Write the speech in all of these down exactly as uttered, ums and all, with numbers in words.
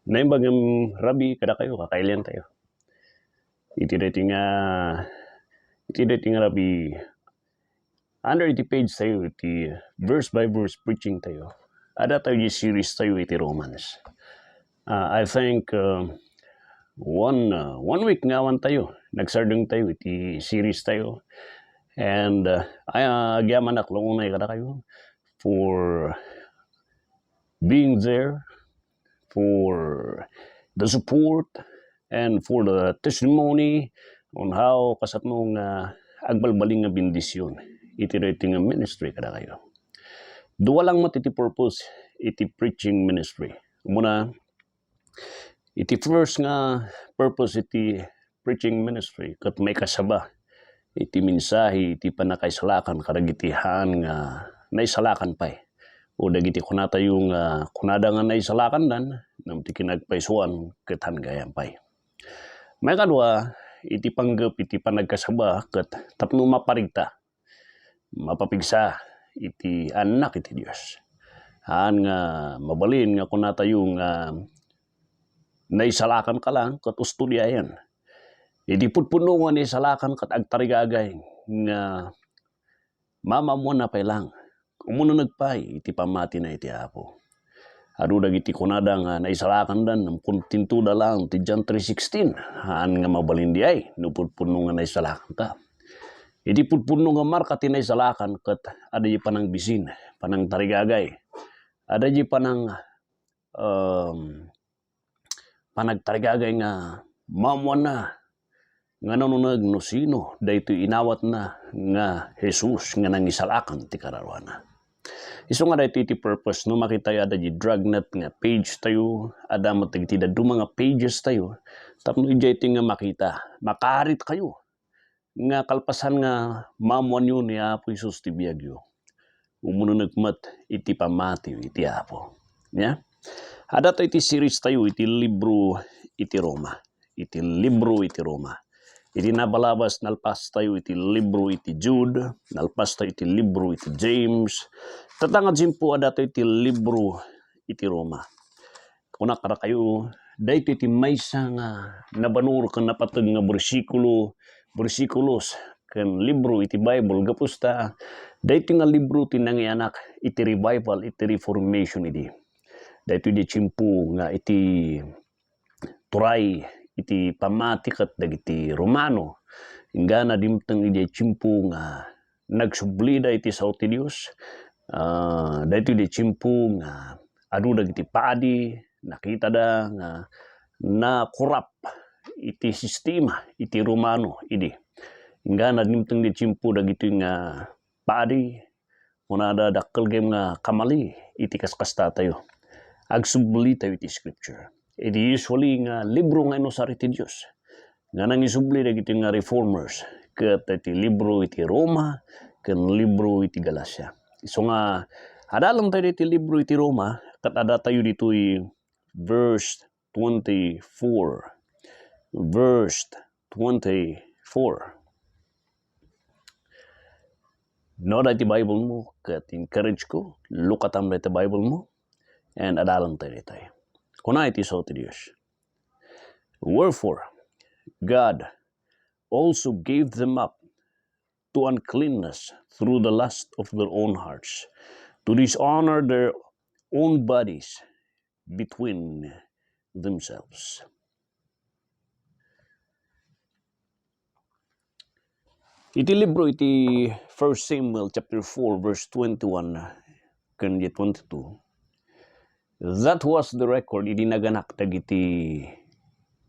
Naimbag nga rabii kadakayo, kakailian tayo. Iti daytoy nga, iti daytoy nga rabii, under iti page tayo, iti verse by verse preaching tayo, adda tayo iti series tayo iti Romans. Ah, I think, uh, one, uh, one week nga awan tayo, nagsardeng tayo iti series tayo. And, uh, ay, ah, agyamanak la unay kadakayo for being there, for the support, and for the testimony on how kasano nga agbalbaliw nga bendision iti daytoy nga ministry kadakayo. Dua lang met iti purpose iti preaching ministry. Umuna, iti first nga purpose iti preaching ministry ket maikasaba iti mensahe iti pannakaisalakan kadagiti haan nga naisalakan pay, o dagiti kunatayo nga kunada nga naisalakandan ngem ti kinagpaysuan ket haan gayam pay. Maikadua, iti panggep iti panagkasaba ket tapno maparigta, mapapigsa iti annak iti Dios. Haan nga mabalin nga kunatayo nga naisalakanka lang ket usto diayen. Iti pudpudno nga naisalakan ket agtarigagay nga mamammuanna pay lang. Umuneg pay iti pammatina iti Apo. Adu dagiti kunada nga naisalakandan, ngem kontentoda lang ti John three sixteen. Haan nga mabalin diay no pudpudno nga naisalakanka. Iti pudpudno nga marka ti naisalakan ket adda diay panangbisin, panangtarigagay. Adda diay panang, um, panagtarigagay nga maammoanna nga nanuneg no sino daytoy inawatna nga Jesus nga nangisalakan ti kararuana. Isu nga daytoy ti purpose no makitayo adda di Dragnet nga page tayo, adda met dagiti dadduma nga pages tayo, tapno idiay ti nga makita, makarit kayo nga kalpasan nga maammoanyo ni Apo Jesus ti biagyo, umuneg met iti pammatiyo iti Apo. Nia? Adda tayo iti series tayo iti libro iti Roma. Iti libro iti Roma. Iti nabalabas, nalpas tayo iti libro iti Jude, nalpas tayo iti libro iti James. Tatta nga tiempo, adda tayo iti libro iti Roma. Kunak kadakayo, daytoy ti maysa nga nabanur ken napateg nga bersikulo, bersikulos ken libro iti Bible. Gapu ta, daytoy nga libro ti nangianak iti revival, iti reformation idi. Daytoy di tiempo nga iti turay iti pammati ket dagiti Romano. Inggana dimteng idiay tiempo nga nagsublida iti sao ti Dios. Ah, daytoy di tiempo nga adu dagiti padi, nakitada nga nakurap iti sistema iti Romano idi. Inggana dimteng di tiempo dagitoy nga padi, kunada, dakkel gayam nga kamali iti kaskastatayo. Agsubli tayo iti scripture. Idi usually nga libro nga inusar iti Dios nga nangisubli dagiti nga reformers ket iti libro iti Roma ken libro iti Galacia. Isu nga, adalen tayo iti libro iti Roma ket adda tayo ditoy verse twenty-four. Verse twenty-four. No, dayta ti Bible mo, ket encourage ko, lukatam dayta Bible mo, and adalen tayo ditoy. Kuna iti sao ti Dios. Wherefore, God also gave them up to uncleanness through the lust of their own hearts, to dishonor their own bodies between themselves. Iti libro iti First Samuel chapter four, verse twenty-one ken di twenty-two, that was the record idi naganak dagiti,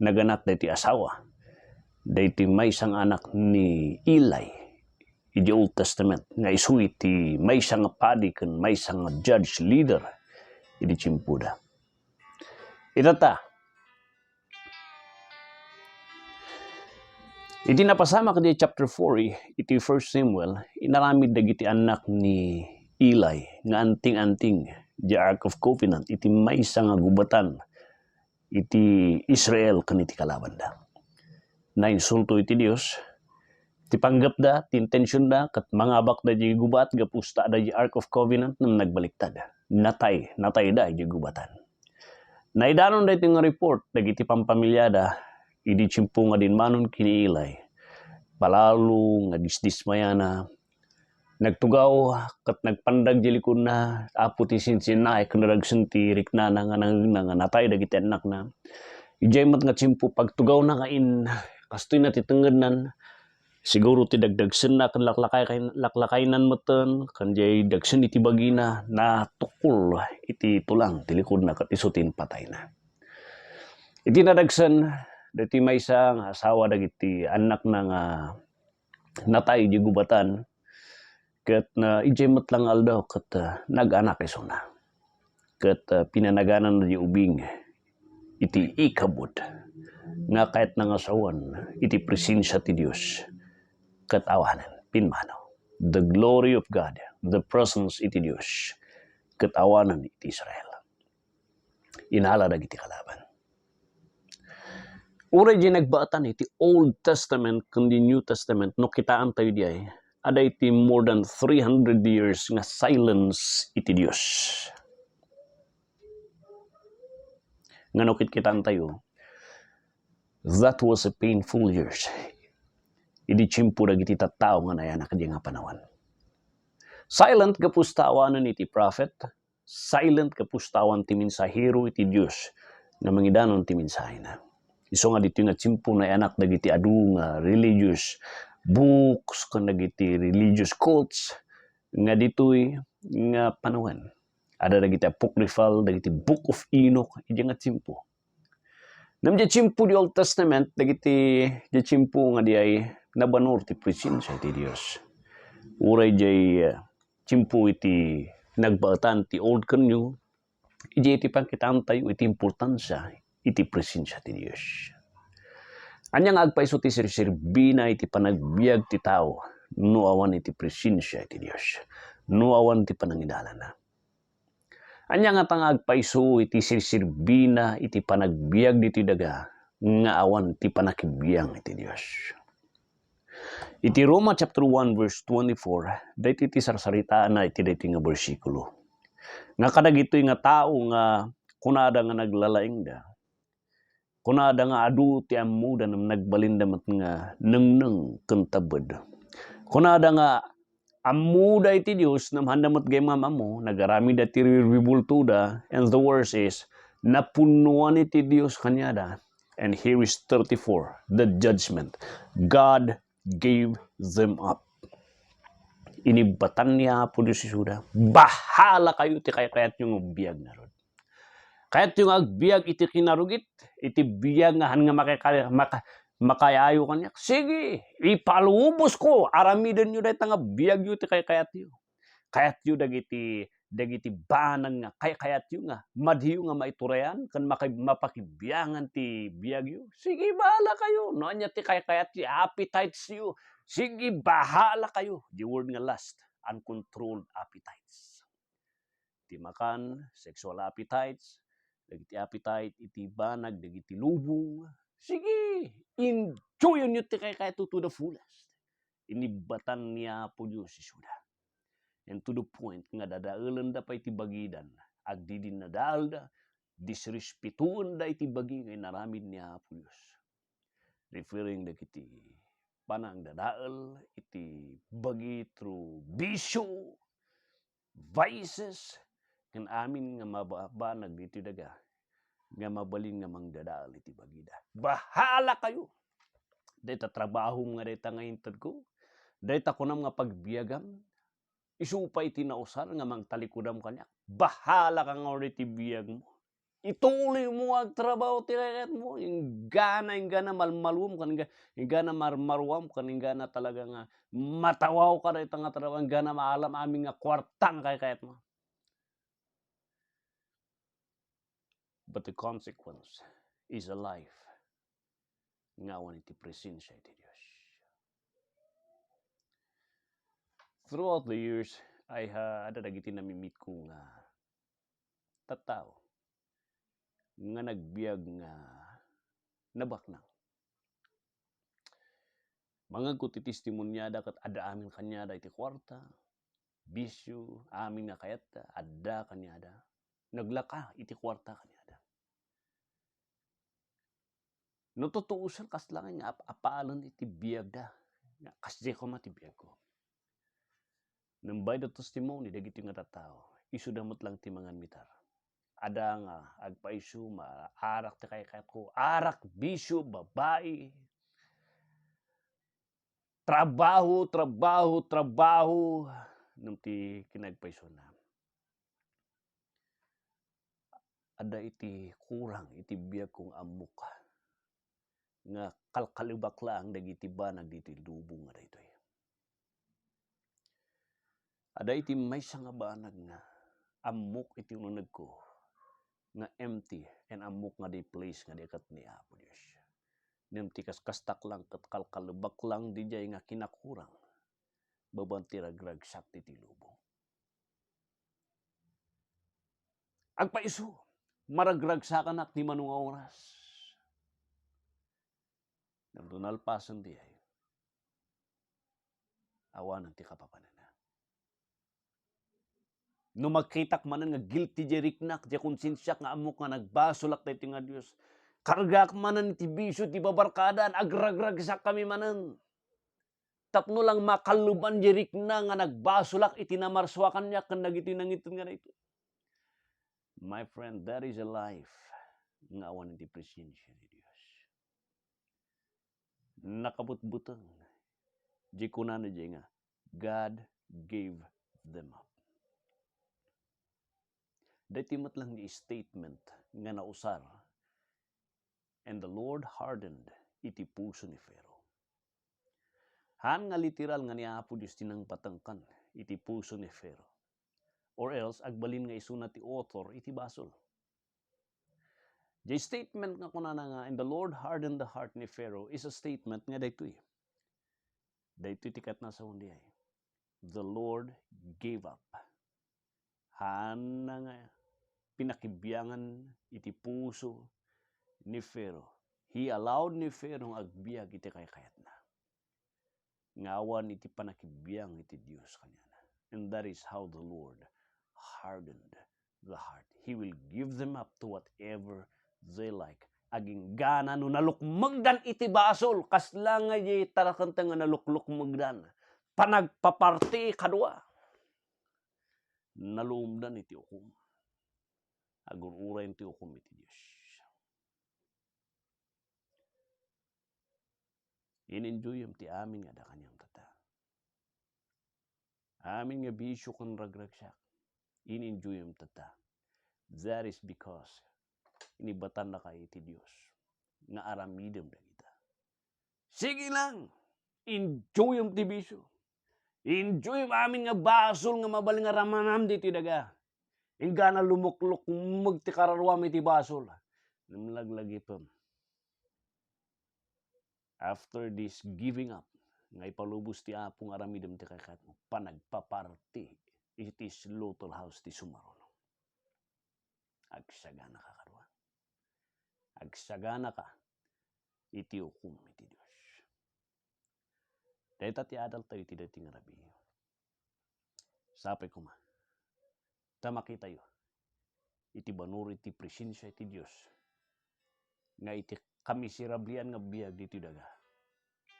naganak dagiti asawa, dagiti maysa nga anak ni Eli idi Old Testament, nga isu iti maysa nga padi ken maysa nga judge leader idi tiempoda. Itatta, iti napasamak iti chapter four, iti First Samuel, inaramid dagiti annak ni Eli nga anting-anting di Ark of Covenant iti maysa nga gubatan iti Israel ken iti kalabanda. Nainsulto iti Dios ti panggepda, ti intentionda, ket mangabakda di gubat gapu ta adda di Ark of Covenant ngem nagbaliktad. Natay, natayda iti gubatan. Naidanon daytoy nga report dagiti pampamiliada idi tiempo nga dimmanon ken ni Eli. Palalo nga disdismayana. Nagtugaw ket nagpandag di likodna, Apo, ti sinsinnaek nga dagsen ti riknana nga nangngegna nga natay dagiti annakna. Idiay met nga tiempo, pagtugawna nga in-, kastoyna ti tengngednan, siguro ti dagdagsenna ken laklakay-, laklakaynan metten, ken diay dagsen iti bagina, natukol iti tulang ti likodna ket isu ti impatayna. Iti nadagsen, daytoy maysa nga asawa dagiti annakna nga natay idiay gubatan, ket na, idiay met la nga aldaw ket, ah, nag-anak isuna. Ket, ah, pinanagananna diay ubing iti Ichabod nga kayatna nga sawen iti presensia ti Dios ket awanen pimmanaw. The glory of God, the presence iti Dios, ket awanen iti Israel. Inala dagiti kalaban. Uray di nagbaetan iti Old Testament ken di New Testament, no kitaentayo diay, adda iti more than three hundred years nga silence iti Dios. Nga no kitkitaentayo, that was a painful years. Idi tiempo dagiti tattao nga nayanak diay nga panawan. Silent gapu ta awanen iti prophet, silent gapu ta awan ti mensahero iti Dios nga mangidanon ti mensahena. Isu nga ditoy nga tiempo nayanak dagiti adu nga religious books ken dagiti religious cults nga ditoy nga panawen. Adda dagiti apocryphal, dagiti Book of Enoch, idiay nga tiempo. Ngem diay tiempo di Old Testament, dagiti, diay tiempo nga diay nabanur ti presensia ti Dios. Uray diay, eh, tiempo iti nagbaetan ti Old ken New, idiay iti pangkitaentayo iti importansia iti presensia ti Dios. Ania nga agpayso ti serserbina iti panagbiag ti tao no awan iti presensia ti Dios, no awan ti panangidalana? Ania ngata nga agpayso iti serserbina iti panagbiag ditoy daga nga awan ti pannakibiang iti Dios? Iti Roma chapter one verse twenty-four, daytoy ti sarsaritaanna iti daytoy nga bersikulo. Nga kadagitoy nga tao nga kunada nga naglalaingda, kunada nga adu ti ammoda ngem nagbalinda met nga nengneng ken tabbed. Kunada nga ammoda iti Dios ngem haanda met gayyem nga am-ammo, nagaramidda ti riribultoda, and the worst is, napunnoan iti Dios kaniada. And here is thirty-four, the judgment. God gave them up. Inibbatan ni Apo Dios isuda, "Bahala kayo ti kaykayatyo nga biag ngarud. Kayatyo nga agbiag iti kinarugit, iti biag nga han nga makaka-, maka-, makaayo kaniak? Sige, ipalubosko, aramidenyo dayta nga biagyo ti kaykayatyo." Kayatyo dagiti, dagiti banag nga kaykayatyo nga madiyo nga maiturayan ken maka-, mapakibiangan ti biagyo? Sige, bahala kayo. No ania ti kaykayatyo, appetitesyo, sige, bahala kayo. The word nga lust, uncontrolled appetites. Ti makan, sexual appetites, dagiti appetite iti banag, dagiti lubong. Sige, enjoyonyo ti kaykayatyo to the fullest. Inibbatan ni Apo Dios isuda. And to the point nga dadaelenda pay ti bagidan, agdidinnadaelda, disrespetoenda iti bagi nga inaramid ni Apo Dios. Referring dagiti panangdadael iti bagi through bisio, vices, ken amin nga mababanag ditoy daga nga mabalin nga mangdadael iti bagida. Bahala kayo! Dayta trabahom nga dayta nga intedko, dayta kunam nga pagbiagam, isu pay ti nausar nga mangtalikodam kaniak. Bahala ka nga iti biagmo. Ituloy mo nga agtrabaho ti raykayatmo. Inggana, inggana malmaluam ken ingga-, inggana marmaruam ken inggana talaga nga matawaw ka dayta nga trabaho, inggana maalam amin nga kuarta nga kaykayatmo. But the consequence is a life nga awan iti presensia iti Dios. Throughout the years, I ha-, adda dagiti namimitko nga tattao nga nagbiag nga nabaknang. Mangegko ti testimoniada ket adda amin kaniada iti kuarta, bisio, amin nga kayatta, adda kaniada. Naglaka iti kuarta kaniada. No tutuosen, kasla nga ap-, apalen iti biagda. Nga, kasdiay koma ti biagko. Nembay da testimony dagiti nga tattao, isuda met lang ti mangan mitar. Ada nga agpaiso, ma-, arak ti kayatko, arak, bisyo, babai, trabaho, trabaho, trabaho, ngem ti kinagpaisona, adda iti kurang iti biagko nga ammok nga kalkalibak laeng dagiti banag ditoy lubong nga daytoy. Adda iti maysa nga banag nga ammok iti unegko nga empty, and ammok nga di place nga di ket ni Apo Dios. Ngem ti kaskastak lang ket kalkalibak lang didiay nga kinakurang, babaen ti ragragsak ditoy lubong. Agpaiso, maragragsakanak ni mano nga oras. Ngem no nalpasen diay, awanen ti kapapananna. No makitak manen nga guilty diay riknak, diay konsensiak nga ammok nga nagbasolak daytoy nga Dios, kargaak manen ti bisio ti babarkadaan, agragragsakkami manen. Tapno lang makalluban diay rikna nga nagbasolak iti namarsuakanniak ken dagitoy nangited nga daytoy. My friend, that is a life nga awan iti presensia ni Dios. Nakabutbuteng. Di kunana di nga, "God gave them up." Daytoy met lang di statement nga nausar, "And the Lord hardened iti puso ni Pharaoh." Haan nga literal nga ni Apo Dios ti nangpatengken iti puso ni Pharaoh. Or else, agbalin nga isuna ti author iti basol. Di statement nga kunana nga, "And the Lord hardened the heart ni Pharaoh," is a statement nga daytoy. Daytoy ti ket nasaon diay. The Lord gave up. Haanna nga pinakibiangan iti puso ni Pharaoh. He allowed ni Pharaoh nga agbiag iti kaykayatna. Nga awan iti panakibiang iti Dios kaniana. And that is how the Lord hardened the heart. He will give them up to whatever they like. Aginggana no nalukmegdan iti basol, kasla nga di tarakanta nga naluklukmegdan. Panagpaparti kadua. Naluomdan iti ukom. Agur-uray ti ukom iti Dios. In-enjoyem ti amin nga adda kaniam tatta. Amin nga bisio ken ragragsak, in-enjoyem tatta. That is because inibbatannaka iti Dios nga aramidem dagita. Sige lang, enjoyem ti bisio. Enjoyem amin nga basol nga mabalin nga ramanam ditoy daga. Inggana lumuklukmeg ti kararuam iti basol. Ngem laglagipem. After this giving up, nga ipalubos ti Apo nga aramidem ti kaykayatmo, panagpaparti iti slaughterhouse ti sumaruno. Agsaganaka kadua. Agsaganaka iti ukom iti Dios. Dayta ti adaltayo iti daytoy nga rabii. Sapay koma ta makitayo iti banur iti presensia iti Dios nga iti kamiserablian nga biag ditoy daga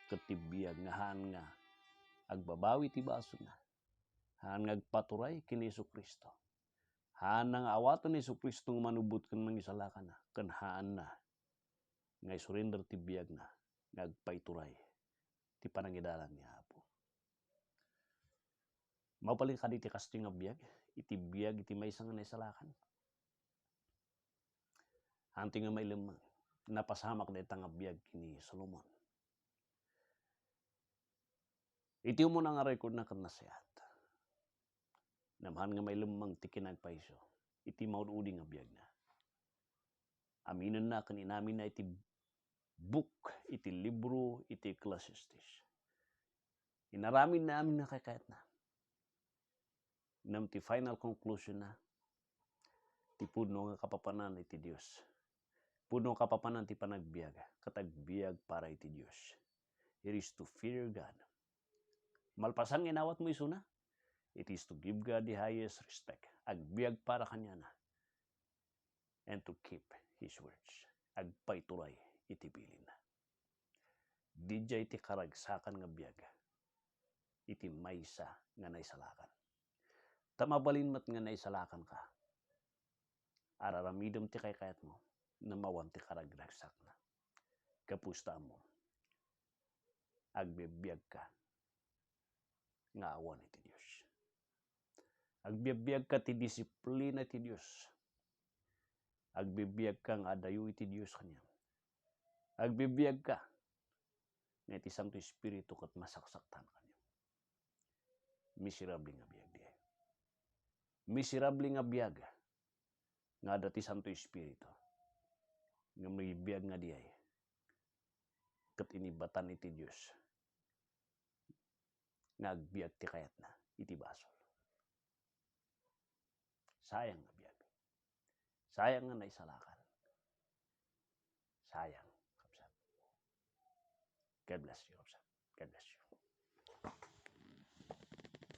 ket ti biag nga haan nga agbabawi ti basolna, haan nga agpaturay ken Jesu-Cristo, haan nga awaten ni Jesu-Cristo nga manubbot ken mangisalakanna, ken haanna nga isurrender ti biagna nga agpaituray ti panangidalan ni Apo. Mabalin kadi ti kastoy nga biag, iti biag iti maysa nga naisalakan? Anti nga mailemmeng, napasamak dayta nga biag ken ni Solomon. Iti umuna nga recordna ket nasayaat. Ngem haan nga mailemmeng ti kinagpaiso iti maud-udi nga biagna. Aminenna ken inaminna iti book, iti libro, iti Ecclesiastes. Inaramidna amin nga kaykayatna. Ngem ti final conclusionna, ti pudno nga kapapanan iti Dios. Pudno nga kapapanan ti panagbiag, ket agbiag para iti Dios. It is to fear God. Malpasan nga inawatmo isuna, it is to give God the highest respect. Agbiag para kaniana. And to keep His words. Agpaituray iti bilinna. Didiay ti karagsakan nga biag iti maysa nga naisalakan. Ta mabalin met nga naisalakanka, ar-aramidem ti kaykayatmo, ngem awan ti karagragsakna. Gapu ta ammom, agbiagbiagka nga awan iti Dios. Agbiagbiagka ti disiplina iti Dios. Agbiagbiagka nga adayo iti Dios kaniam. Agbiagbiagka nga iti Santo Espiritu ket masaksaktan kaniam. Miserable nga biag diay. Miserable nga biag nga adda ti Santo Espiritu. Ngem biag nga diay ket inibatan iti Dios nga agbiag ti kayatna iti basol. Sayang nga biag. Sayang nga naisalakan. Sayang, kabsat. God bless you, kabsat.